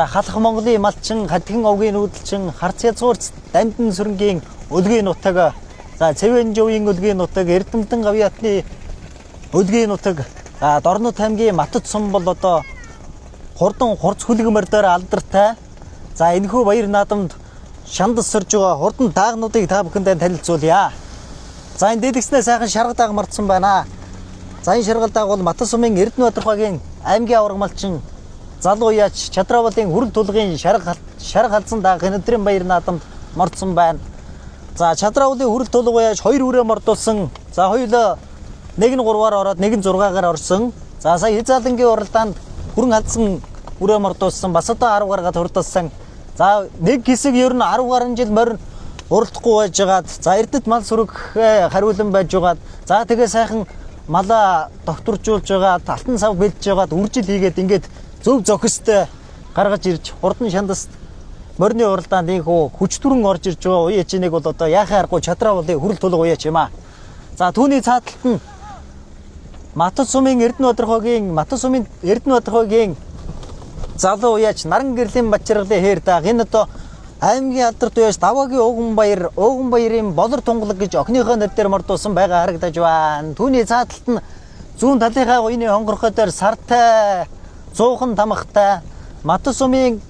Халах Монголын малчин, хадхан овгийн нүүдэлчин, харц язгуурц дамдын сүрэнгийн өлгийн нутаг, за Цэвэн-Живийн өлгийн нутаг, Эрдэмтэн гавьяатны өлгийн нутаг, за Дорнод аймгийн Матад сум бол одоо хурдан хурц хүлэг мордоор алдартай. За энэхүү баяр наадамд шандас сорж байгаа хурдан даагнуудыг та бүхэндээ танилцуулъя. За энэ дэлгэснээ сайхан шарга дааг мартсан байна. За энэ шаргал дааг бол Матад сумын Эрдэнэ-Бадархуагийн аймгийн аварга малчин залуу яач Чадраавлын хүрэл тулгын шарга халзан дааг энэ өдрийн баяр наадамд мордсон байна. За Чадраавлын хүрэл тулга яаж хоёр хүрээ мордуулсан. За хоёулаа нэг нь 3-аар ороод нэг нь 6-гаар орсон. За сая Хязаалангийн уралдаанд хүрэн халзан хүрээ мордуулсан. Бас одоо 10 гаргаад хурдалсан. За нэг хэсэг ер нь 10 гаруй жил морь уралдахгүй байжгаад, за эрдэт мал сүрэг хариулан байжгаад, за тэгээ сайхан малаа докторжуулж байгаад, алтан сав бэлдэж байгаад, үржил хийгээд ингээд зөв зохистой гаргаж ирж хурдан шандаст морины уралдаанд ийхүү хүч түрэн орж ирж байгаа уяачныг бол одоо яхаа аргагүй Чадраавлын хүрэл тулга уяач юм аа. За түүний цааталт нь Матад сумын Эрдэнэ-Бадархуагийн залуу уяач Наран гэрлийн Бачиргалын хээр дааг энэ одоо аймгийн алдарт уяач Даваагийн Ууган баяр, Ууган баярын Болор тунгалаг гэж охиныхоо нэр дээр мордуулсан байгаа харагдаж байна. Түүний цааталт нь зүүн талынхаа уяны хонгорхой дээр сартай 100 тамхтай Матад сумын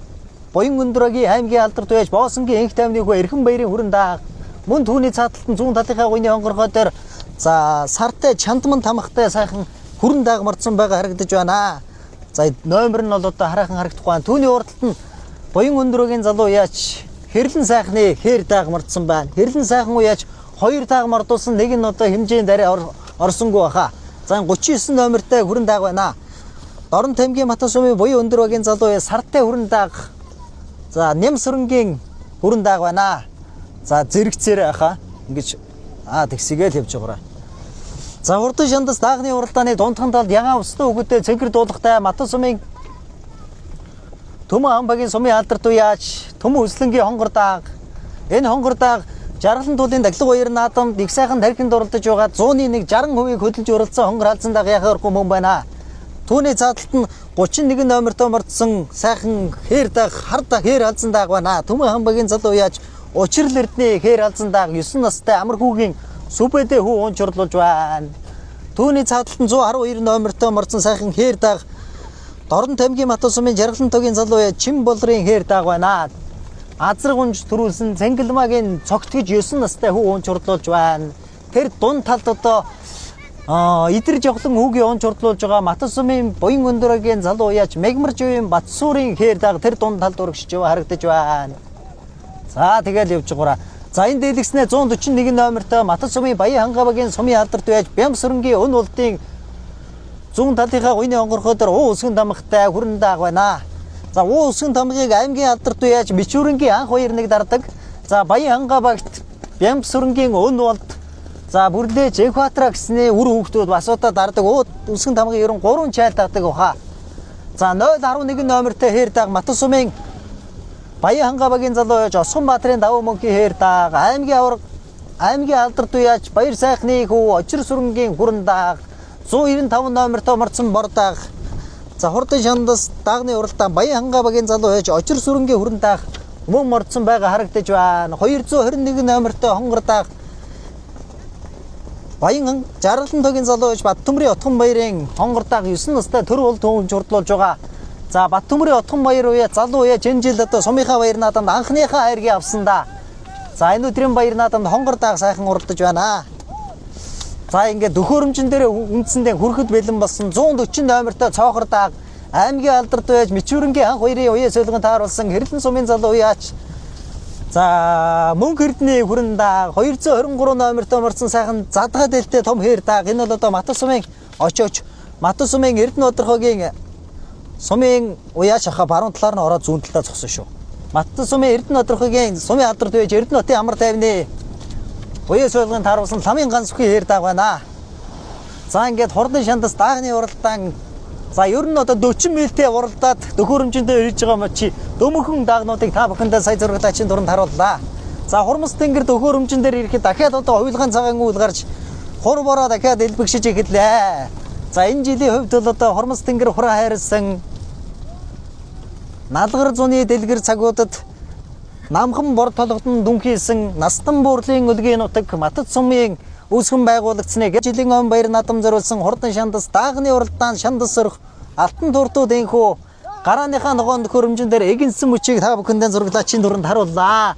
Буян Өндөрөгийн аймгийн алдарт уяач Боосонгийн энх тайвны хүү Эрхэн баярын хүрэн дааг мөн түүний цааталт нь зүүн талынхаа уяны хонгорхой дээр за сартай чандман тамхтай сайхан хүрэн дааг мордсон байгаа харагдаж байна. За номер нь бол одоо хараахан харагдахгүй байна. Түүний урдталт нь Буян Өндөрөгийн залуу яач Хэрлэн сайхны хээр дааг мордсон байна. Хэрлэн сайхан уяач хоёр дааг мордуулсан, нэг нь одоо хэмжээнд арай орсонгүй баха. За 39 номертай хүрэн дааг байна. Дорн тамгийн Матад сумын Буян Өндөрөгийн залуу сартай хүрэн дааг. За Ням сүрэнгийн хүрэн дааг байна. За зэрэгцээр аха ингэж тэгсгээл явж байгаарай. За хурдан шандас даагны уралдааны дундхан талд ягаан усны өгөдөө цэнхэр дуулахтай Матад сумын Төмөн хамбагийн сумын алдарт уяач Төмөн Өслөнгийн хонгор дааг. Энэ хонгор дааг Жаргалан тулын дахлаг баяр наадамд их сайхан тархинд уралдаж байгаа 100-ны 60%-ийг хөдөлж уралдсан хонгор халзан дааг яхаа мөн байна. Түүний цааталт нь 31 номертой мордсон сайхан хээр дааг хар дааг хээр халзан дааг байна. Төмөн хамбагийн залуу уяач Учрал эрдний хээр халзан дааг 9 настай амар хүүгийн сүбэдэ хүү уунч урлуулж байна. Түүний цааталт нь 112 номертой мордсон сайхан хээр дааг Дорн тамгийн Матад сумын Жаргалан тогийн залуу Чин болрын хээр дааг байна. Азраг унж төрүүлсэн Цэнгэлмагийн цогтгож 9 настай хүү уунч урдлуулж байна. Тэр дунд талд одоо идэр жавхлан хүүгийн уунч урдлуулж байгаа Матад сумын Буян Өндөрөгийн залуу яач Мегмар живийн Батсуурын хээр дааг тэр дунд талд урагшиж байгаа харагдаж байна. За тэгэл явж байгаараа. За энэ дэлгэснээ 141 номертой Матад сумын Баян хангавагийн сумын алдарт байж Бям сүрэнгийн өн улдын зүүн талынхаа уяны онгорхой дээр уу өсгөн тамгатай хүрэн дааг байна. За уу өсгөн тамгыг аймгийн алдарт уяаж Мичүүрэнгийн анх хоёр нэг дардаг. За Баян ханга багт Бямб сүрэнгийн өн болд за бүрлээж Экватра гэсний үр хүүхдүүд бас удаа дардаг. Уу өсгөн тамгыг ерөн 3 чайл дардаг баха. За 0.11 номертой хээр дааг Матад сумын Баян ханга багийн залуу яаж Осгон баатрын давуу мөнхийн хээр дааг аймгийн аварга аймгийн алдарт уяаж Баяр сайхны хүү Очир сүрэнгийн хүрэн дааг 195 номертой мордсон бор дааг. За хурдан шандас даагны уралдаан Баян ханга багийн залуу яаж Очир сүрэнгийн хүрэн дааг мөн мордсон байгаа харагдаж байна. 221 номертой хонгор дааг Баян Жаргалан тогийн залуу яаж Баттөмрийн Отгон баярын хонгор дааг 9 настай төр бол төвөмж хурдлуулж байгаа. За Баттөмрийн Отгон баяр уяа залуу уяа энэ жил одоо сумынхаа баяр наадамд анхныхаа хайргийг авсан да. За энэ өдрийн баяр наадамд хонгор дааг сайхан уралдаж байна. За ингээд дөхөөрөмжн дээр үндсэндээ хүрхэд бэлэн болсон 140 номертой цоохор дааг аймгийн алдарт байж Мичүүрэнгийн анх хоёрын уяа солигон тааруулсан Хэрлэн сумын залуу уяач. За мөнх эрдний хүрэн дааг 223 номертой мордсон сайхан задгаа дэлтэй том хээр дааг энэ бол одоо Матад сумын очооч Матад сумын Эрдэнэ-Бадархуагийн сумын уяач ахаа баруун талаар нь ороод зүүн талдаа зогсон шүү. Матад сумын Эрдэнэ-Бадархуагийн сумын алдарт байж Эрдэнэ хотын амар тайвны уяа суулгын тааруулсан ламын ганц бүхий хээр дааг байна. За ингээд хурдан шандас даагны уралдаан за ер нь одоо 40 милтэй уралдаад дөхөөрөмжөндөө ирж байгаа мочи дөмөхөн даагнуудыг та бүхэндээ сая зурагтаачийн дуранд харууллаа. За хурмас тэнгэр дөхөөрөмжөн дээр ирэхэд дахиад одоо хувилгаан цагаан үйл гарч хур бороо дахиад элбэгшиж эхэллээ. За энэ жилийн хувьд бол одоо хурмас тэнгэр хураа хайрлсан Налгар зуны дэлгэр цагуудад намхан бор толгодон дүнхийсэн настан буурлын өлгийн нутаг Матад сумын үүсгэн байгуулагдсаныг жилийн он баяр наадам зориулсан хурдан шандас даагны уралдаан шандас сөрөх алтан туртууд энхүү гарааныхаа ногоон төхөөрөмжөн дээр эгэнсэн мөчийг та бүхэндээ зураглаачийн дүрэнд харууллаа.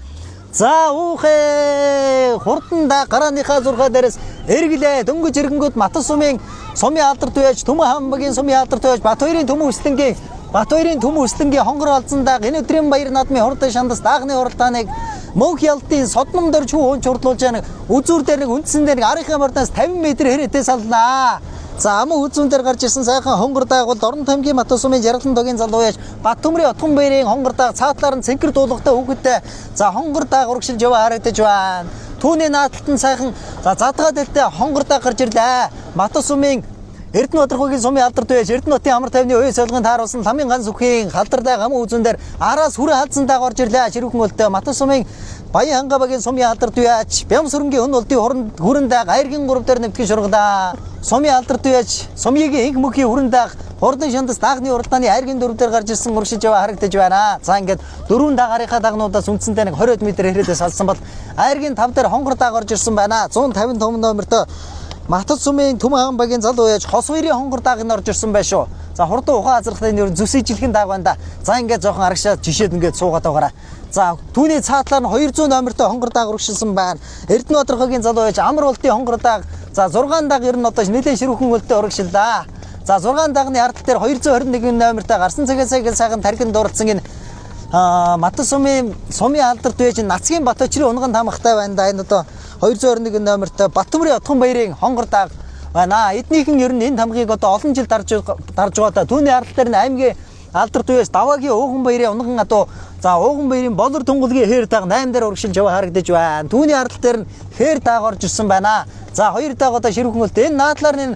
За уухэ хурдан да гарааныхаа зургаа дээрээс эргэлээ дөнгөж ирэнгүүт Матад сумын сумын алдар туяаж Түмэн хамбагийн сумын алдар туяаж Бат хоёрын түмэн өслөнгийн Бат хоёрын түмэн өслөнгийн хонгор алдсан даг энэ өдрийн баяр наадмын хурдан шандас даагны уралдааныг мөнх ялтын содном дөрж хүү унч хурдлуулж байгаа үзүүр дээр нэг үндсэн дээр нэг арийнхаа мордоос 50 м хэрэгтэй салнаа. За аман үзүүн дээр гарч ирсэн сайхан хонгор даагуул Дорнот аймгийн Матад сумын Жаргалан догийн залуу яаж Баттөмрийн Отгон баярын хонгор дааг цаатлаар нь цэнхэр дуулгатай хүүхэдтэй за хонгор дааг урагшилж яваа харагдаж байна. Түүний нааталт нь сайхан за задгаа дэлтэй хонгор дааг гарч ирлээ. Матад сумын Эрдэнэ Бадархуугийн сумын алдар туяаж Эрдэнэ хотын амар тайвны уян солигын тааруулсан ламын ганц үхийн халдар дааг аман үзүүн дээр араас хүрэн халдсан дааг орж ирлээ. Ширүүхэн өлтөө Матад сумын Баян ханга багийн сумын алдар туяач Бям сүрэнгийн өн улдын хүрэн дааг айргийн 3 дээр нэвтгэн шургалаа. Сумын алдар туяач сумыгийн инх мөхийн хүрэн дааг хурдан шандас даагны уралдааны айргийн 4 дээр гарч ирсэн урагшиж яваа харагдаж байна. За ингээд дөрвөн даагаарынхаа дагнуудаас үндсэндээ нэг 20 м хэрэгээс салсан бол айргийн 5 дээр хонгор дааг орж ирсэн байна. 155 номертой Матад сумын Түмэн хаан багийн залуу яаж хос хоёрын хонгор дааг нь орж ирсэн байх шүү. За хурдан ухаан азрахлын ер нь зүс ижилхэн дааг байна да. За ингээд жоохон арагшаа жишээд ингээд суугаад байгаараа. За түүний цаатлаар нь 200 номертой хонгор дааг урагшилсан байна. Эрдэнэ Бадархаагийн залуу яаж амар болтын хонгор дааг за 6 дааг ер нь одоо нэлээд ширүүхэн хөлтэй урагшиллаа. За 6 даагны ардл дээр 221 номертой гарсан цагаасаа гэл сайхан тархин дурлцсан энэ Матад сумын сумын алдар дэж нацгийн Бат очрын унган тамхтай байна да. Энэ одоо 221 номертой Баттөмрийн Отгон баярын хонгор дааг байна. Эднийхэн ер нь энэ тамгыг одоо олон жил дарж байгаа да. Түүний ардл дээр нь аймгийн алдар туяас даваагийн ууган баярын унган адуу за ууган баярын болор тунгалгийн хээр дааг 8 дээр урагшилж яваа харагдаж байна. Түүний ардл дээр нь хээр дааг орж ирсэн байна. За хоёр дааг одоо ширүүхэн хөлтэй энэ наадлаар нь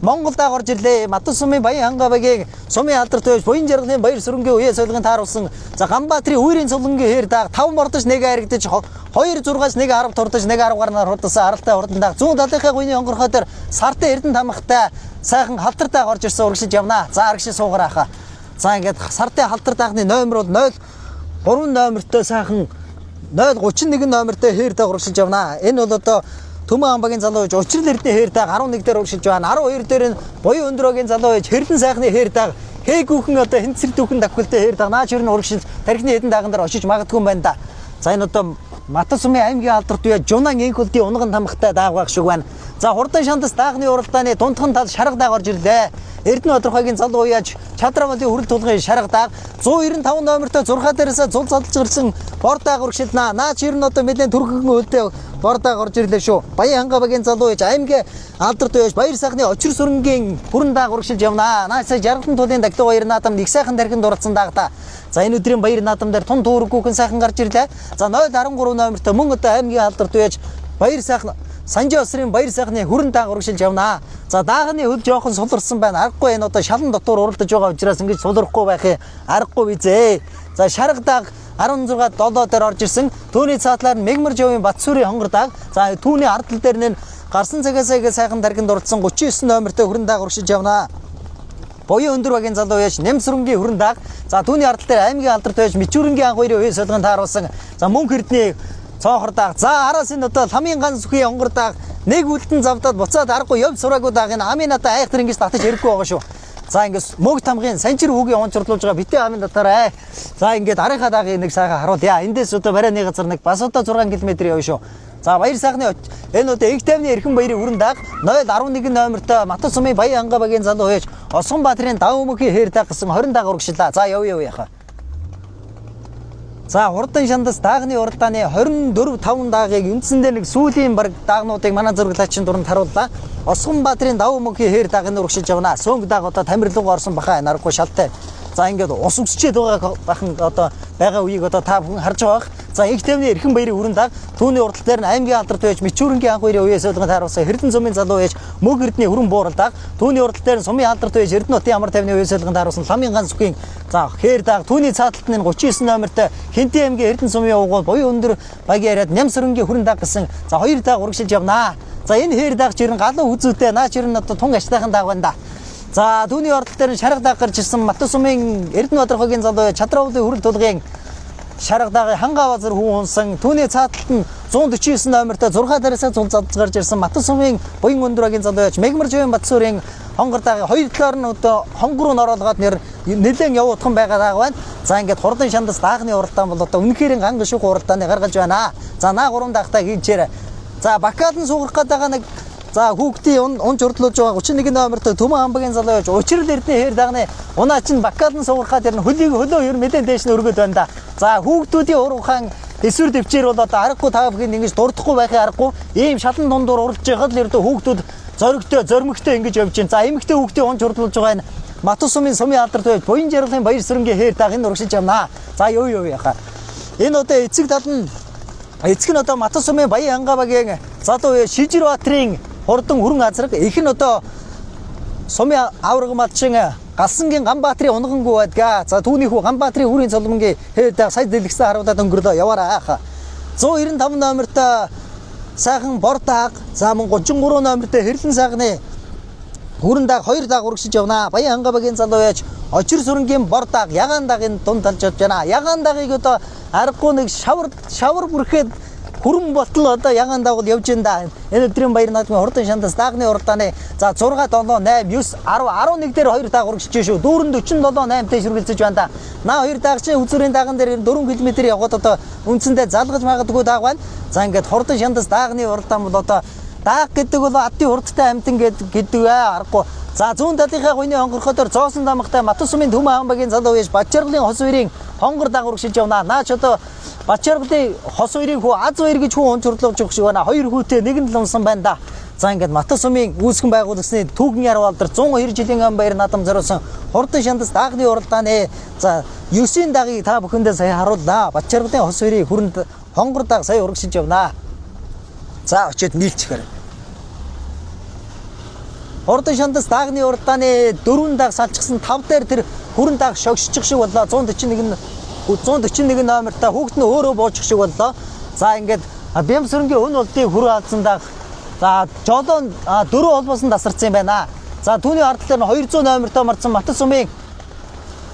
Монгол дааг орж ирлээ. Матад сумын Баян ханга багийн сумын алдар туяаж буян жаргалын баяр сүрэнгийн үе солигын тааруулсан за Ганбаатарын үерийн цулангийн хээр дааг 5 мордож 1 харагдаж 2 6-аас 1 10 турдаж 1 10 гарнаар хурдсан аралтай хурдан дааг зүүн талынхаа гуйны онгорхой дээр сартай эрдэн тамхтай сайхан халтар дааг орж ирсэн урагшиж явнаа. За арагш суугараа хаа. За ингээд сартай халтар даагны номер бол 0 3 номертой сайхан 031 номертой хээр дааг урагшиж явнаа. Энэ бол одоо Түмэн амбагийн залуу гэж учрал эрдэнэ хээр дааг 11 дээр урагшилж байна. 12 дээр нь буян өндөрөгийн залуу гэж хэрдэн сайхны хээр дааг хээгүүхэн одоо хэнцэр дүүхэн давхилтай хээр дааг наач ер нь урагшилж тархины хэдэн дааган дээр очиж магадгүй юм байна да. За энэ одоо Матад сумын аймгийн алдар туяа Жунан инх хөлдийн унган тамхтай дааг байх шиг байна. За хурдан шандас даагны уралдааны дундхан тал шарга дааг орж ирлээ. Эрдэнэ Бадархайгийн залуу уяаж чадраа малын хүрэл тулгын шарга дааг 195 номертой 6 дээрээс зул задалж гарсан бор дааг урагшилнаа. Наач ер нь одоо нэлээд түрхэгэн хөлтэй бор дааг орж ирлээ шүү. Баян ханга багийн залуу яж аймгийн алдар туяаж баяр сайхны очир сүрэнгийн хүрэн дааг урагшилж явнаа. Наач сая жаргалан тулын дагтуу баяр наадам нэг сайхан тархинд дурлцсан дааг та. За энэ өдрийн баяр наадам дээр тун түүрэггүйхэн сайхан гарч ирлээ. За 013 номертой мөн одоо аймгийн алдар туяаж баяр сайхан Санжи осрын баяр сайхны хүрэн дааг урагшилж явнаа. За даагны хөл жоохон суларсан байна. Аргагүй энэ одоо шалан дотор уралдаж байгаа учраас ингэж сулрахгүй байх юм. Аргагүй бизээ. За шарга дааг 16 7 дээр орж ирсэн. Түүний цаатлаар нь Мегмар жовын Батсүрийн хонгор дааг. За түүний ардл дээр нь гарсан цагаасаа гээ сайхан тархинд дурлцсан 39 номертой хүрэн дааг урагшилж явнаа. Буян өндөр багийн залуу яаж Нэмсрэнгийн хүрэн дааг. За түүний ардл дээр аймгийн алдар туяаж Мичүүрэнгийн анх хоёрын уян солигон тааруулсан. За мөнх эрдний цоохор дааг. За араас энэ одоо ламын ганц сүхийн онгор дааг нэг үлдэн завдаад буцаад аргагүй явж сураагүй дааг энэ амын надаа айхтар ингэж татаж хэрэггүй байгаа шүү. За ингэж мөг тамгын санчир хүүгийн онцорлуулж байгаа битээ амын татаарай. За ингээд арынхаа даагийг нэг сайхан харуулъя. Эндээс одоо барайны газар нэг бас одоо 6 км явна шүү. За баяр сайхны энэ одоо их тайвны эрхэн баярын хүрэн дааг 011 номертой Матад сумын Баян ханга багийн залуу хөөж Осгон Баатрын дав мөхийн хээр дааг гэсэн 20 дааг урагшлаа. За яв яв яхаа. За хурдан шандас даагны уралдааны 24 5 даагийг үндсэндээ нэг сүүлийн баг даагнуудыг манай зурглаачийн дуранд харууллаа. Осгон Баатрын дав мөхийн хээр даагны урагшилж явна. Сөнг дааг одоо тамирлууга орсон баха нарахгүй шалтай. За ингээд ус өсчээд байгаа бахан одоо байгаа үеийг одоо та бүхэн харж байгаа бах. За их тайвны эрхэн баярын хүрэн дааг түүний урдал дээр нь аймгийн алдар туяаж Мичүүрэнгийн анх хоёрын үеэс ойлгон тааруулсан Эрдэнэ сумын залуу яж мөг эрдний хүрэн буурал дааг түүний урдал дээр нь сумын алдар туяаж Эрдэнэ хотын амар тайвны үеэс ойлгон тааруулсан ламын ганц сүхийн за хээр дааг түүний цааталт нь 39 номертой Хэнтийн аймгийн Эрдэнэ сумын угуул буян өндөр багийн яриад Нямсрэнгийн хүрэн дааг гэсэн за хоёр дааг урагшилж явнаа. За энэ хээр дааг чирэн галуу хүзүүтэй наа чирэн одоо тун аштайхан дааг байна да. За түүний ордол дээр нь шарга даг гарч ирсэн Мату сумын Эрдэнэ Бадархогийн залуу Чадраавлын хүрэл тулгын шарга дагийн хангаа базар хүн унсан. Түүний цааталт нь 149 номертой 6 дараасаа цул задж гарч ирсэн Мату сумын Буян Өндөрөгийн залуу Мегмар Живэн Батсуурын хонгор дагийн хоёр талаар нь одоо хонгор руу оруулгаад нэр нэлээд явуудхан байгаа дааг байна. За ингээд хурдан шандас даагны уралдаан бол одоо үнэхээр ган гişүх уралдааны гаргаж байна. За наа гурван даагтай хийжээр. За Бакалан суугах гээд байгаа нэг за хүүхдийн унж урдлуулж байгаа 31 номертой Төмөн хамбагийн залуу яаж Учрал Эрдэнэ хээр дагны унаа чинь Бакалан суугах гээд ер нь хөлийг хөлөө ер нь нэлээд дээш нь өргөд байна да. За хүүхдүүдийн ур ухаан эсвэр дэвчээр бол одоо аргагүй та бүхэн ингэж дурдахгүй байхын аргагүй ийм шалан дундуур уралж байхад л ердөө хүүхдүүд зоригтой зормигтой ингэж явж байна. За эмэгтэй хүүхдийн унж урдлуулж байгаа энэ Мату сумын сумын алдарт байж Буян жаргалын баяр сүрэнгийн хээр даг энэ урагшиж явнаа. За юу юу яхаа. Энэ одоо эцэг тал нь эцэг нь одоо Мату сумын Баян Анга багийн залуу Шижир Баатрын хурдан хүрэн азраг их нь одоо сумын авраг малчин Галсангийн Ганбаатрын унгангүү байдгаа. За түүний хүү Ганбаатрын хүрийн цолмонгийн хээр даг сая дэлгэсэн харуулад өнгөрлөө яваараа хаа. 195 номертой сайхан бор даг. За мөн 33 номертой хэрлэн сайхны хүрэн даг хоёр даг урагшиж явнаа. Баян Ханга багийн залуу яаж Очир сүрэнгийн бор даг ягаан дагын дунд талж явж байна. Ягаан дагийг одоо аргагүй нэг шавар шавар бүрхэд хүрэн болтол одоо ягаан даг бол явж байна да. Энэ өдрийн баяр наадмын хурдан шандас даагны уралдааны за 6 7 8 9 10 11 дээр хоёр даг урагшиж шүү. Дүүрэнд 47 8-тэй шүргэлцэж байна да. Наа хоёр даг чинь үзүүрийн даган дээр 4 км явхад одоо үндсэндээ залгаж магадгүй даг байна. За ингээд хурдан шандас даагны уралдаан бол одоо дааг гэдэг бол адын хурдтай амьтан гэдэг аргагүй. За зүүн талынхаа гуйны хонгорхотоор зоосон дамгатай Мату сумын Төмөн хамбагийн залуу байж Батчаргалын хос хоёрын хонгор даг урагшиж явна. Наач одоо Батчаргалын хос хоёрын хүү Аз хоёр гэж хүн унж хурлуулж өгөх шиг байна. Хоёр хүүтэй нэг нь л унсан байна да. За ингээд Мату сумын үүсгэн байгуулагчны Түүгэн Яруу алдар 102 жилийн ам баяр наадам зориулсан хурдан шандас даагны уралдааны за 9-ийн дагийг та бүхэндээ сая харууллаа. Батчаргалын хос хоёрын хүрэнд хонгор даг сая урагшиж явна. За очиод нийлчихээр. Хурдан шандас даагны уралдааны дөрвөн даг салчихсан 5 дээр тэр хүрэн даг шогшчих шиг боллоо. 141 номертой хүүхд нь өөрөө буучих шиг боллоо. За ингээд Бямсүрэнгийн өн улдын хүрэн алдсан даг. За жолоон дөрөв холбоосон тасарсан юм байна. За түүний ард талаар нь 200 номертой марцсан Мату сумын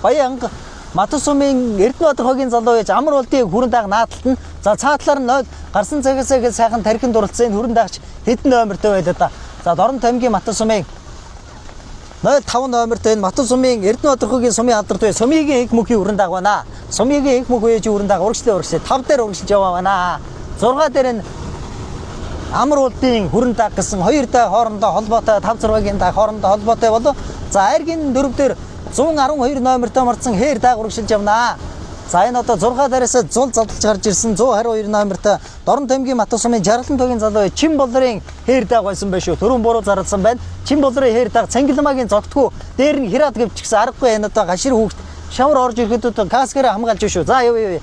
Баян анга Мату сумын Эрдэнэ Бадархогийн залуу яаж Амар улдын хүрэн даг наадалт нь за цаа талаар нь гарсан цагаас их сайхан тархин дурлцсан энэ хүрэн дагч хэдэн номертой байлаа да. За Дорнот аймгийн Мату сумын 05 номертой энэ Мату сумын Эрдэнэ Бадархогийн сумын алдарт бай Сумыгийн их мөнхийн хүрэн даг байна. Сумыгийн их мөнх үеж хүрэн даг урагшлаа 5 дээр урагшилж яваа байна. 6 дээр нь Амар улдын хүрэн даг гэсэн хоёр даг хоорондоо холбоотой 5 6-гийн даг хоорондоо холбоотой болов. За айргийн 4 дээр 112 номертой марцсан хээр даг урагшилж явнаа. За энэ одоо 6 дээрээс зул задлж гарч ирсэн 122 номертой Дорнот аймгийн Мату сумын Жаргалан тугийн залуу Чин болрын хээр даг байсан байх шүү. Төрөн буруу зарласан байна. Чин болрын хээр даг Цангилмагийн зогтгүй дээр нь хираад гэвчихсэн аргагүй энэ одоо гашир хүүхд шавар орж ирэхэд одоо каскаараа хамгаалж шүү. За яв яв.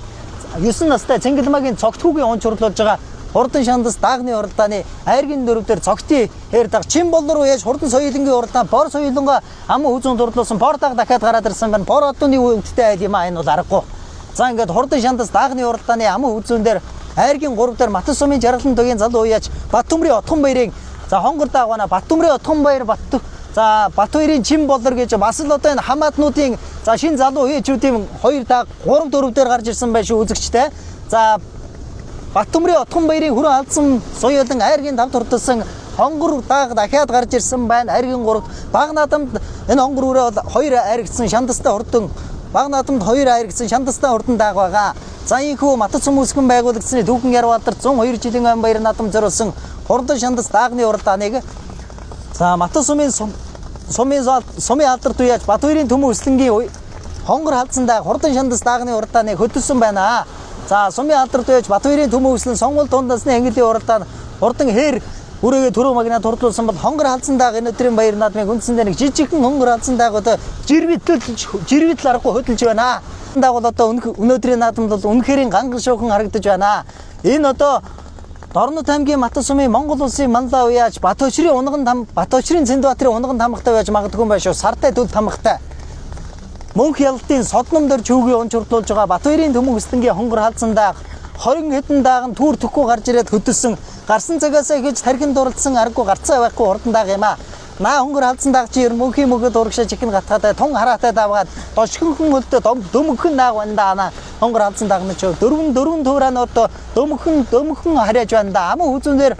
9 настай Цангилмагийн цогтгүйгийн унж хурлуулж байгаа хурдан шандас даагны уралдааны айргийн дөрөв дээр цогтын хээр даг Чин болор яаж хурдан соёлынгийн уралдаан бор соёлонго аман хүзүүн дурлуулсан бор даг дахиад гараад ирсэн байна. Бор одооны өвдөлтэй айл юм а энэ бол аргагүй. За ингээд хурдан шандас даагны уралдааны аман хүзүүн дээр айргийн 3 дээр Мату сумын Жаргалан тугийн залуу яаж Батүмрийн Отхон баярын за хонгор даг байна. Батүмрийн Отхон баяр Бат за Бат хоёрын Чин болор гэж бас л одоо энэ хамаатнуудын за шин залуу үеичүүдийн 2 даг 3 4 дээр гарч ирсэн байх шүү үзэгчтэй. За Батүмрийн Отхон баярын хүрэн алдсан соёлон айргийн 5 турталсан хонгор даг дахиад гарч ирсэн байна. Айргийн 3-т баг наадамд энэ хонгор үрээ бол 2 айргдсан шандастай хурдан баг наадамд 2 айргдсан шандастай хурдан даг байгаа. За ийхүү Мату сум үүсгэн байгуулагдсаны Түүхэн Яруу алдар 102 жилийн ам баяр наадам зориулсан хурдан шандас даагны уралдааныг за Мату сумын сумын алдарт үеэж Бат хоёрын төмөн өслөнгийн хонгор халдсан даг хурдан шандас даагны уралдааныг хөдөлсөн байна. За сумын алдарт үеэж Бат хоёрын төмөн өслөн сонгуул дунд насны ангилын уралдаан хурдан хээр үрээгээ түрүү магнаа турдлуулсан бол хонгор халдсан даг энэ өдрийн баяр наадмыг үндсэндээ нэг жижигхэн хонгор халдсан даг одоо жирвитл аргагүй хөдөлж байна. Даг бол одоо өнөөдрийн наадамд бол үнэхэрийн ганган шуухан харагдаж байна. Энэ одоо Дорнот аймгийн Мату сумын Монгол улсын манлай уяаж Бат очрын унган там Бат очрын Цэндбатрын унган тамгатай байж магадгүй юм байна шүү. Сартай төл тамгатай. Мөнх ялалтын содном дээр чүүгээ унж хурдлуулж байгаа Бат хоёрын төмөн өслөнгийн хонгор халдсан даг 20 хэдэн даг нь түүр төхгүй гарч ирээд хөдөлсөн гарсан цагаасаа ихэж тархин дурлцсан аргагүй гарцаа байхгүй хурдан даг юм а. Наа хөнгөр халдсан дагч ер мөнхийн мөгөд урагшаа чихэн гатгаатай тун хараатай давгаад дошгонхон хөлтөө дөмгөн нааг байна да. Наа хонгор халдсан дагнач дөрвөн дөрвөн туурaan одоо дөмгөн дөмгөн харьяаж байна да. Аман хүзүүнээр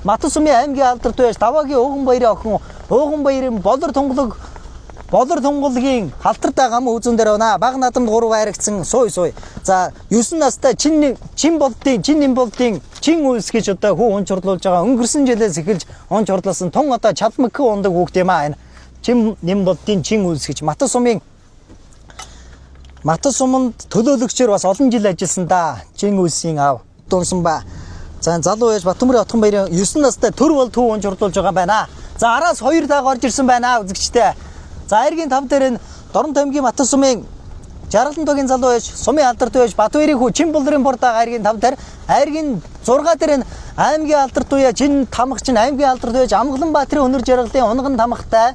Матусумын аймгийн алдарт байж Даваагийн Ууган баярын охин Ууган баярын болор тунгалаг Болор тунгалгийн халтар даг ам үзэн дээр байна. Баг наадамд 3 байрагдсан сууй сууй. За 9 настай чин чин болдын чин нэм болдын чин үйлс гэж одоо хүү унч хурлуулж байгаа. Өнгөрсөн жилээс эхэлж унч хурлаасан тун одоо чадмагхан ундаг хүүхд юм аа энэ. Чин нэм болдын чин үйлс гэж Матусумын Матусуманд төлөөлөгчөөр бас олон жил ажилласан да. Чин үйлсийн ав дунсан ба. За залуу яаж Батөмрийн Отхон баярын 9 настай төр бол төв унж хурлуулж байгаа юм байна. За араас 2 даг орж ирсэн байна үзэгчтэй. За айргийн 5 дээр нь Дорнот аймгийн Батсумын Жаргалан тугийн залуу байж Сумын алдарт байж Батбаярын хүү Чин булрын бордог айргийн 5 дээр айргийн 6 дээр нь аймгийн алдарт туяа Чин тамгч нь аймгийн алдарт байж Амгалан Баатрын өнөр жаргалын унган тамгатай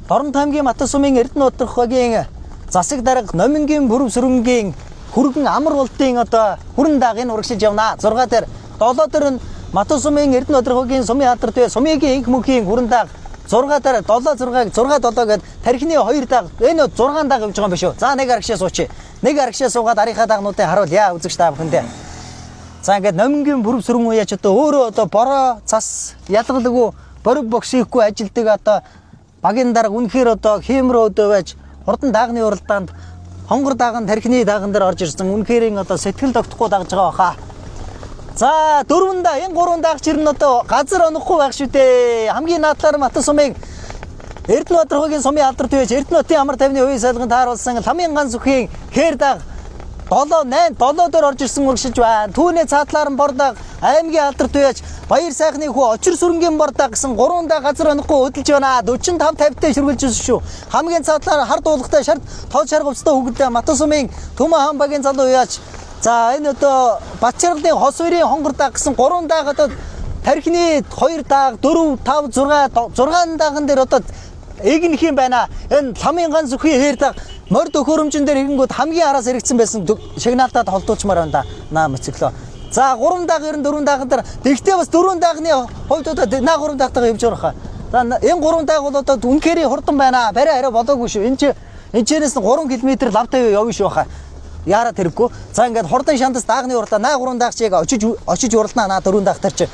Дорнот аймгийн Батсумын Эрдэнэ Удрахвагийн засаг дарга Номингийн бүрв сүрэнгийн хүргэн амар болтын одоо хүрэн дагыг урагшиж явна. 6 дээр 7 дээр нь Матусумын Эрдэнэ Удрахвагийн Сумын алдарт бай Сумыгийн инх мөнхийн хүрэн даг 6 дээр 7 6-г 6 7 гэд тархины 2 даг энэ 6 даг явж байгаа юм биш үү? За нэг арагшаа суучи. Нэг арагшаа суугаад арийнхаа дагнуудыг харуулъя үзэгч та бүхэндээ. За ингээд номингийн бүрв сүрэн уяач одоо өөрөө одоо бороо цас ялгалгүй бориг богсихгүй ажилдаг одоо багийн дарга үнэхээр одоо хиймрөө өдөө байж хурдан даагны уралдаанд хонгор дааган тархины дааган дээр орж ирсэн үнэхээр одоо сэтгэл тогтохгүй дагж байгаа баха. За дөрвөн да энэ гурван даагч ирнэ одоо газар онохгүй байх шүү дээ. Хамгийн наадлаар Матусумын Эрдэнэ Баатархойгийн сумын алдар түвэж Эрдэнэ хотын амар тайвны хувийн сайлганд тааруулсан ламын ганц үхийн хээр даг 7 8 7 дээр орж ирсэн урагшиж байна. Түүний цаатлаар нь бордог аймгийн алдар туяач Баяр сайхны хүү очир сүрэнгийн бордог гэсэн гурван да газар онохгүй хөдөлж байна. 45 50-тай шүргэлж ирсэн шүү. Хамгийн цаатлаар хар дуулгатай шар тол шар говцтой хүүхэдтэй Матусумын Түмэн хаан багийн залуу яач. За энэ одоо Батчаргалын хос хоёрын хонгор даг гэсэн гурван даг одоо тархины 2 даг 4 5 6 6 даган дээр одоо эгнэх юм байна. Энэ ламын ганц үхийн хээр даг морд өхөрөмжөн дээр ирэнгүүт хамгийн араас эргэцсэн байсан шигнаалтад холдуулчмаар байна да. Наа моцикло. За 3 даг 94 даг дээр тэгтээ бас 4 дагны хувьд одоо наа 3 дагтайгаа явж байгаа хаа. За энэ 3 даг бол одоо үнэхээр хурдан байна. Барай арай болоогүй шүү. Энэ чи энэ чэнэс 3 км лав тавь явна шүү хаа. Яарад хэрэггүй. За ингээд хурдан шандас даагны урлаа. Наа 3 даг чиг очиж очиж урлнаа. Наа 4 даг тар чи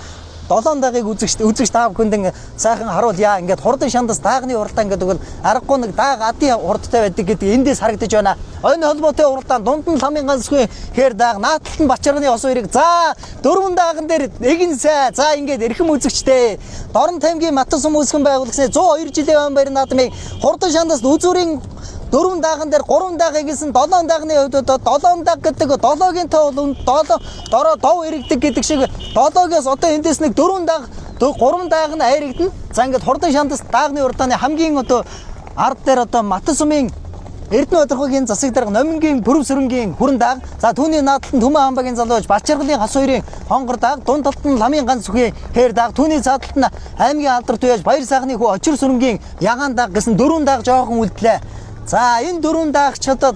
7 дагыг үзэгч үзэгч та бүхэнд сайхан харуулъя. Ингээд хурдан шандас даагны уралдаан гэдэг бол аргагүй нэг дааг адын хурдтай байдаг гэдэг эндээс харагдаж байна. Ойн холбоотой уралдаан дунд нь ламын ганцгүй хээр дааг нааталт нь Бачарганы ос хоёрыг за дөрвөн дааган дээр нэгэн сай. За ингээд эрхэм үзэгчтэй Дорнот аймгийн Матусум үүсгэн байгуулагчны 102 жилийн өн баяр наадмын хурдан шандас үзүүрийн дөрвөн дааган дээр гурван дааг гэсэн 7 даагны хувьд одоо 7 даг гэдэг 7-гийн тоо бол 7 дороо дов эрэгдэг гэдэг шиг 7-оос одоо эндээс нэг дөрвөн даг гурван дааг нь айрагдана. За ингээд хурдан шандас даагны урдааны хамгийн одоо ард дээр одоо Матусумын Эрдэнэ Баатархойгийн засаг дарга Номингийн бүрв сүрэнгийн хүрэн дааг. За түүний наадталт нь Түмэн хаанбагийн залууч Батчаргалын хас хоёрын хонгор дааг, дунд талд нь ламын ганц сүхийн хээр дааг, түүний цаадалт нь аймгийн алдар туяаж Баяр сайхны хүү очир сүрэнгийн ягаан дааг гэсэн дөрвөн дааг жоохон үлдлээ. За энэ дөрвөн даагч одоо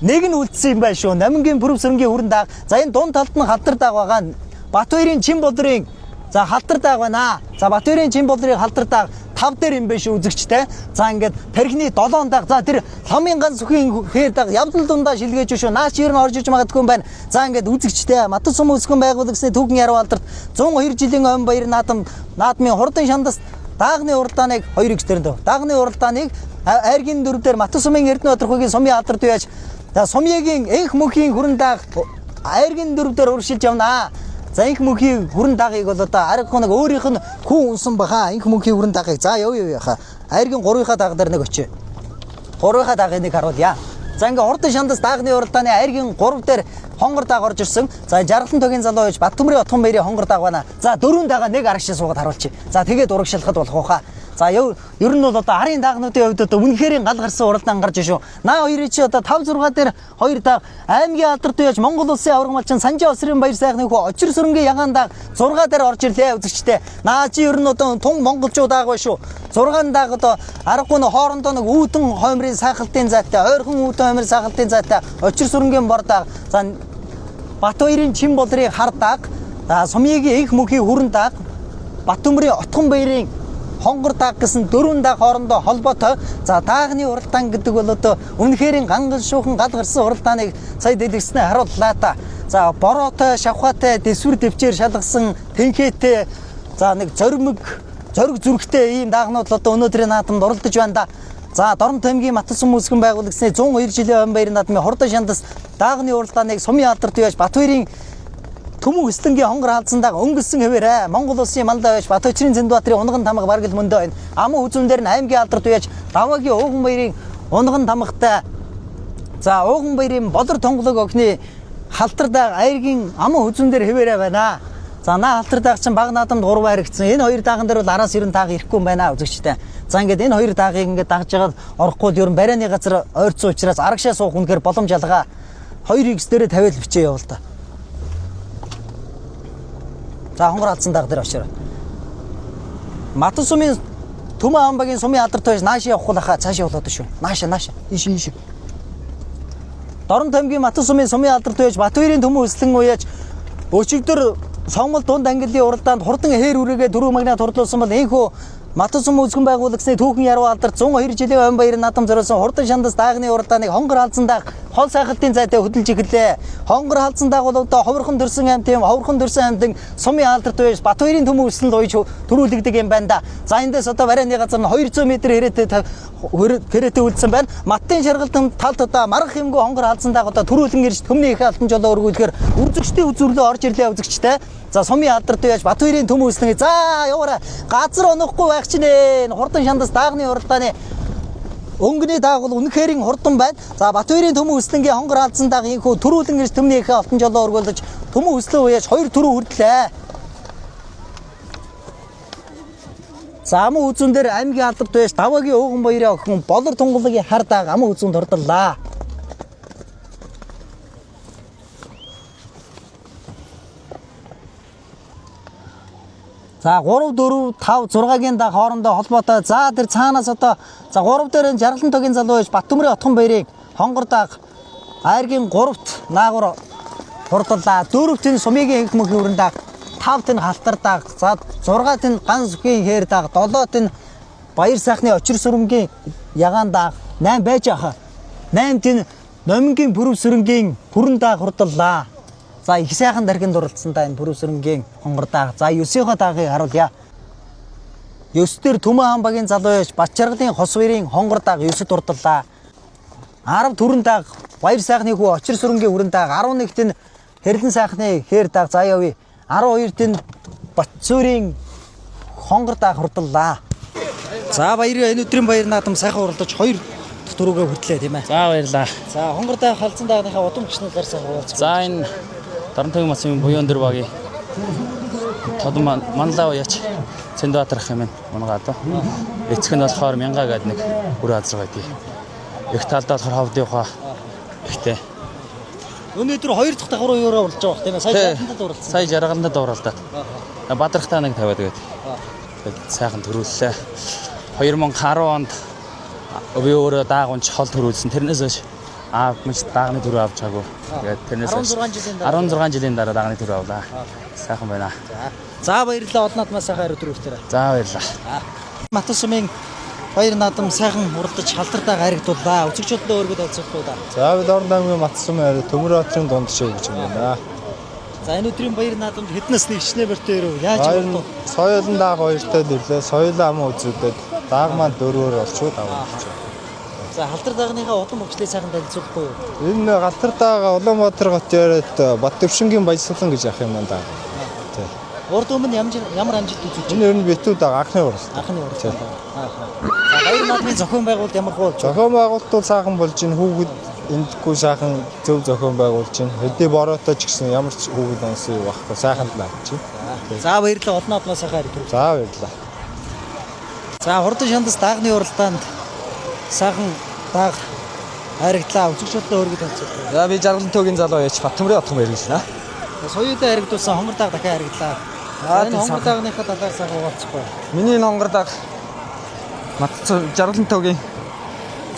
нэг нь үлдсэн юм байна шүү. Номингийн бүрв сүрэнгийн хүрэн дааг. За энэ дунд талд нь халдар дааг байгаа. Батбаярын чин болрын за халдар дааг байна. За Батбаярын чин болрын халдар дааг 5 дээр юм биш үзэгчтэй. За ингээд тархины 7 даг. За тэр ламын ганц сүхийн хээр даг явдал дундаа шилгээж шүү. Наач ер нь орж иж магадгүй юм байна. За ингээд үзэгчтэй Матусум үүсгэн байгуулагчны түүхэн яруу алдарт 102 жилийн ом баяр наадам наадмын хурдан шандас даагны уралдааныг 2x дээр дэв. Даагны уралдааныг айргийн дөрв дээр Матусумын Эрдэнэ Баатархойгийн сумын алдар туяаж за сумьягийн энх мөнхийн хүрэн даг айргийн дөрв дээр урагшилж явнаа. За инх мөнхийн хүрэн дагыг бол одоо аргагүй нэг өөрийнх нь хүн унсан баха. Инх мөнхийн хүрэн дагыг за яв яв яха. Айргийн 3-ынхаа даг дээр нэг очие. 3-ынхаа дагыг нэг харуулъя. За ингээ хурдан шандас даагны уралдааны айргийн 3 дээр хонгор даг орж ирсэн. За жаргалан тогийн залуу байж Батөмрийн Отхон баярын хонгор даг байна. За дөрвөн дагаа нэг арагшаа суугаад харуулчих. За тэгээд урагшлахад болох уха. За ер нь бол одоо арын даагнуудын хувьд одоо үнэхээр гал гарсан уралдаан гарч шүү. Наа хоёрын чи одоо 5 6 дээр хоёр дааг аймгийн алдар туяаж Монгол улсын аварга малчин Санжаа осрын баяр сайхны хүү очир сүрэнгийн ягаан дааг 6 дээр орж ирлээ үзэгчтэй. Наа чи ер нь одоо тун монголчууд дааг ба шүү. 6 дааг одоо аргагүй нь хоорондоо нэг үүдэн хоймрын сайхалтын зайтай, ойрхон үүдэн хоймрын сайхалтын зайтай очир сүрэнгийн бор дааг. За Батбаярын чин болрын хар дааг, за Сумьягийн энх мөнхийн хүрэн дааг, Батөмрийн Отхон баярын хонгор дааг гэсэн дөрвөн дааг хоорондоо холбоотой. За даагны уралдаан гэдэг бол одоо үнэхээр ганган шуухан гал гарсан уралдааныг сая дэлгэснээ харууллаа та. За бороотой, шавхаатай, дэсвэр дэвчээр шалгасан тэнхээтэй за нэг зоримог, зориг зүрхтэй ийм даагнууд л одоо өнөөдрийн наадамд оролдож байна да. За Дорнот аймгийн Матсан мүсгэн байгуулагчны 102 жилийн ойн баярын наадмын хурдан шандас даагны уралдааныг сумын алдарт яаж Батбаярын Төмөн Өслөнгийн хонгор хаалцсан даг өнгөсөн хэвээрээ Монгол улсын малдаа байж Батөчрийн Зэндбаатарын унган тамга бараг л мөндөө байна. Аман хүзүүн дээр нь аймгийн алдарт үеж Даваагийн ууган баярын унган тамгатай. За ууган баярын болор тонголог охины халтар даг айргийн аман хүзүүн дээр хэвээрээ байна. За наа халтар даг чинь баг наадамд 3 харагдсан. Энэ хоёр дааган дээр бол араас 90 тааг ирэхгүй юм байна үзэгчтэй. За ингээд энэ хоёр даагийг ингээд дагж жагаад орохгүй л ер нь барайны газар ойрцсон учраас арагшаа суух үнэхээр боломж алгаа. 2x дээрээ тавиал бичээ явуул та. За хонгор алдсан даг дээр очиорой. Матан сумын Төмөн амбагийн сумын алдарт байж нааш явахгүй лаха цааш явуулаад шүү. Нааша нааша. Ийш ийш. Дорнот аймгийн Матан сумын сумын алдарт байж Батбаярын Төмөн Өслөн уяаж өчигдөр Сомол дунд ангиллын уралдаанд хурдан хээр үрээгээ дөрөв магнат хурдлуулсан бол энхүү Матан сум үзгэн байгуулагчны түүхэн яруу алдарт 102 жилийн ойн баярын наадам зориулсан хурдан шандас даагны уралдааныг хонгор халдсан даг хол сайхалтын зайтай хөдөлж эхэллээ. Хонгор халдсан даг бол одоо ховорхон төрсөн амьтан, ховорхон төрсөн амьтан сумын алдарт байж Батбаярын Төмөн Өслөнд уяж төрүүлэгдэг юм байна да. За эндээс одоо барайны газар нь 200 м хэрэгтэй үлдсэн байна. Маттын шаргалтын талд одоо маргах юмгүй хонгор халдсан даг одоо төрүүлэн ирж төмний их алтан жолоо өргүүлэхээр үзэгчдийн үзүүрлөө орж ирлээ үзэгчтэй. За сумын алдарт байж Батбаярын Төмөн Өслөн за яваарай. Газар онохгүй байх чинь ээ. Хурдан шандас даагны уралдааны өнгөний даагуул үнэхэрийн хурдан байна. За Батбаярын Төмөн Өслөнгийн хонгор халдсан даг инхүү төрүүлэн ирж төмний их алтан жолоо өргүүлж Төмөн Өслөн уяаж хоёр түрүү хүртлээ. За аман үзүүн дээр аймгийн алдарт байж Даваагийн ууган баярын охин Болор тунгалгийн хар дааг аман үзүүнд хурдлаа. За 3 4 5 6-гийн даг хоорондоо холбоотой. За тэр цаанаас одоо за 3 дээр нь Жаргалан тогийн залуу байж Баттөмрийн отхон баярын хонгор даг айргийн 3-т наагур хурдлаа. 4-т нь Сумыгийн хэх мөнхийн өрн даг, 5-т нь халтар даг, за 6-т нь Ган сүхийн хээр даг, 7-т нь Баяр сайхны очир сүрэнгийн ягаан даг, 8 байж аха. 8-т нь Номингийн пүрэв сүрэнгийн бүрэн даг хурдлаа. За их сайхан даргинд дурлцсан да энэ пүрэв сүрэнгийн хонгор даг. За 9-ийнхоо дагийг харуулъя. 9 дээр Төмөн хаан багийн залуу байж Батчаргалын хос баярын хонгор даг 9-д дурдлаа. 10 түрэн даг Баяр сайхны хүү очир сүрэнгийн хүрэн даг, 11-т нь Хэрлэн сайхны хээр даг за явъя. 12-т нь Батцуурийн хонгор даг хурдлаа. За баярын энэ өдрийн баяр наадам сайхан уралдаж хоёр төрөөгөө хүртлээ тийм ээ. За баярлалаа. За хонгор даг халдсан дагныхаа удам гişнүүдээр сайхан уулзах. За энэ Дорнот аймгийн Матсан буян өндөр багийн тодон манлаа уяач Цэндбаатар ах юм байна. Унгаад. Эцэг нь болохоор Мянга гээд нэг бүр азар байдгийг. Их талдаа болохоор ховдын ухаа ихтэй. Өнөөдөр хоёр дахь давхар уураа уралж байгаа бох тийм ээ. Сая жаргалтанд уралдсан. Сая жаргалантад уралдаад. Бадрахтаа нэг тавиад гээд. Тэгээд сайхан төрүүллээ. 2010 онд би өөрөө даагунч хол төрүүлсэн. Тэрнээс хойш аав мэж даагны төрөө авч чаагүй. Тэгээд тэрнээс хойш 16 жилийн дараа. 16 жилийн дараа даагны төрөө авлаа. Сайхан байна. За баярлалаа. Олон наадмаа сайхан хариу төрөвтөрөө. За баярлалаа. Матан сумын баяр наадам сайхан уралдаж халтартаа гаригдууллаа. Үзэгчдэд өргөд олзохгүй да. За би Дорнот аймгийн Матсан сумын Төмөр хотын дунд шиг гэж юм байна. За энэ өдрийн баяр наадамд хэд насны хичнээн бэртээ өрөв? Яаж Хоёр уралдав? соёлон дааг хоёртой нэрлээ. Соёлон аман үзүүдэд дааг маань дөрвөөр орчууд авчихсан. За халтар дагныхаа удам хөгжлийг сайхан танилцуулахгүй юу? Энэ галтар дааг Улаанбаатар хот яриад Бат төвшингийн Баясгалан гэж ах юм байна даа. Тий. Урд өмнө ямар амжилт үзүүлж Энэ ер нь битүү дааг анхны уралт. анхны уралдаан. Аа. За баяр наадмын зохион байгуулалт ямар хөө болж байна? Зохион байгуулалт бол сайхан болж байна. Хүүхэд эндгүй сайхан зөв зохион байгуулж байна. Хэдий бороотой ч гэсэн ямар ч хүүхэд онсон юм байхгүй. Сайхан л авч байна. За баярлалаа. Олон наадмаа сайхан хариу төрөв. За баярлалаа. За хурдан шандас даагны уралдаанд сайхан дааг харигдлаа. Үзэгчдэд өргөд олзохгүй. За би Жаргалан төөгийн залуу яач Баттөмрийн отхон баяр гэж байна. Соёлоо харигдуулсан хонгор дааг дахиад харигдлаа. Аа, Энэ тийм хонгор сайхан. даагныхаа талаар сайхан уулзахгүй. Миний энэ хонгор дааг Матц Жаргалан төөгийн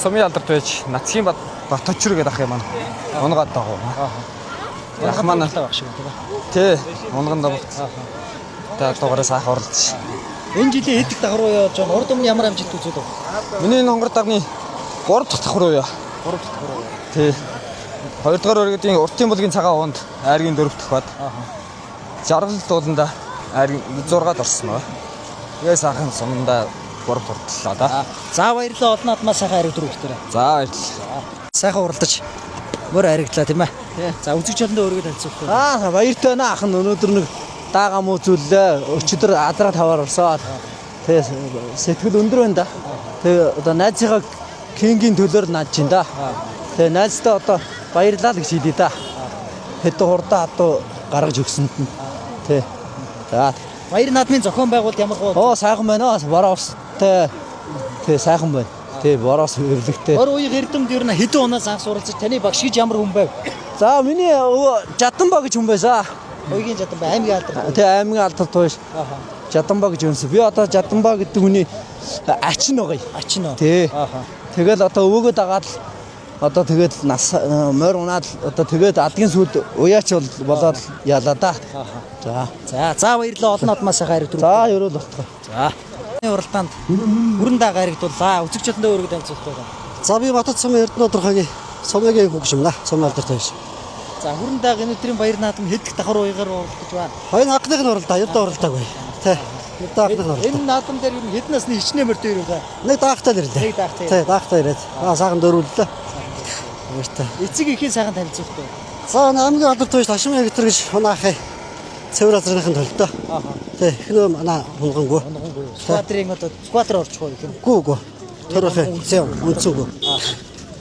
сумын алдарт байж Нацгийн Бат Баточр гэдэг ах юм аа. Унгаад даа. Ах маань байх шиг байна. тий унган даа. Та дугаараа сайхан оролдож. Энэ жилийн хэд давхар уяа болж байна? Урд өмнө ямар амжилт үзүүлв? Миний энэ хонгор дагны 3 дахь давхар уяа. 3 дахь давхар уяа. Тий. 2 дугаар өргөдийн уртын булгийн цагаан уунд айргийн 4 дахь бад. Жаргал дууланда айргийн 6-ад орсон ба. Тэгээ сайхан суманда 3 турдлаа да. За баярлалаа. Олон наадмаа сайхан харигд өргөтөрөө. За баярлалаа. Сайхан уралдаж мөр харигдлаа тийм ээ. За үзэгч олондоо өргөд танилцуулах. Аа баяртай байна ах нь өнөөдөр нэг даага муу зүйллээ. Өчигдөр адраа таваар орсоо. Тэгээ сэтгэл өндөр байна да. Тэгээ одоо найзынхаа кингийн төлөөр нааж чинь да. Тэгээ найздаа одоо баярлалаа л гэж хэлье да. Хэдэн хурдан адуу гаргаж өгсөнд нь. Тэ. За. Баяр наадмын зохион байгуулалт ямар гоо? Оо сайхан байна аа. Бороостой. Тэ сайхан байна. Тэ бороос өвлөгтэй. Ор уяг эрдэмт ер нь хэдэн оноос анх суралцаж таны багш гэж ямар хүн байв? За миний өвөө Жаданба гэж хүн байсан. Уягийн жадан бай аймгийн алдар. Тэ аймгийн алдар туйш. Жаданба гэж юмсан. Би одоо Жаданба гэдэг хүний ач нь байгаа юм. Ач нь. Тий. Ааха. Тэгэл одоо өвөөгөө дагаад л одоо тэгэл нас морь унаад л одоо тэгээд адгийн сүлд уяач болоод ялаа да. За. За за баярлалаа. Олон наадмаа сайхан харигд. За ерөөл болтгоо. За. Энэ уралдаанд бүрэн даага харигдууллаа. Үзэгч олондоо өргөд танилцуулах байна. За би Батат сумын Эрдэнэ Тодорхойгийн сумын хөгж юм да. Сум алдар тавьж. За хүрэн даага энэ өдрийн баяр наадам хэд давхар уягаар уралдаж байна. Хоёр анхных нь уралдаа, юудаа уралдаагүй. Тэ. Юудаа анхных нь уралдаа. Энэ наадам дээр ер нь хэд насны хичнээн мөртөө ирв та? Нэг даахтай л ирлээ. Нэг даахтай. Тэ, даахтай ирээд. Аа сайхан дөрвөллөө. Баяртай. Эцэг эхийн сайхан танилцуулах байна. За энэ аймгийн алдар туйш Ташмын гектар гэж унаахыг цэвэр газрынхын төлдөө. Ааха. Тэ, эхнөө манай хунгангүй. Унгонгүй. Сквадрын одоо сквадр орчих уу гэх юм. Гүү гүү. Тэр бахын зэв үнцэнгүй.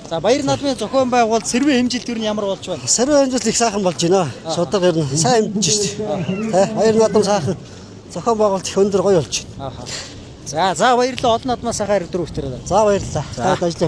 За баяр наадмын зохион байгуулалт сэрвэн хэмжилт ер нь ямар болж байна? Сэрвэ хэмжилт их сайхан болж байна. Судаг ер нь сайн хэмжиж шít. Тэ, баяр наадам сайхан зохион байгуулалт их өндөр гоё болж байна. За за баярлалаа. Олон наадмаа сайхан харигд өргөтөрөө. За баярлалаа. Та ажиллаа.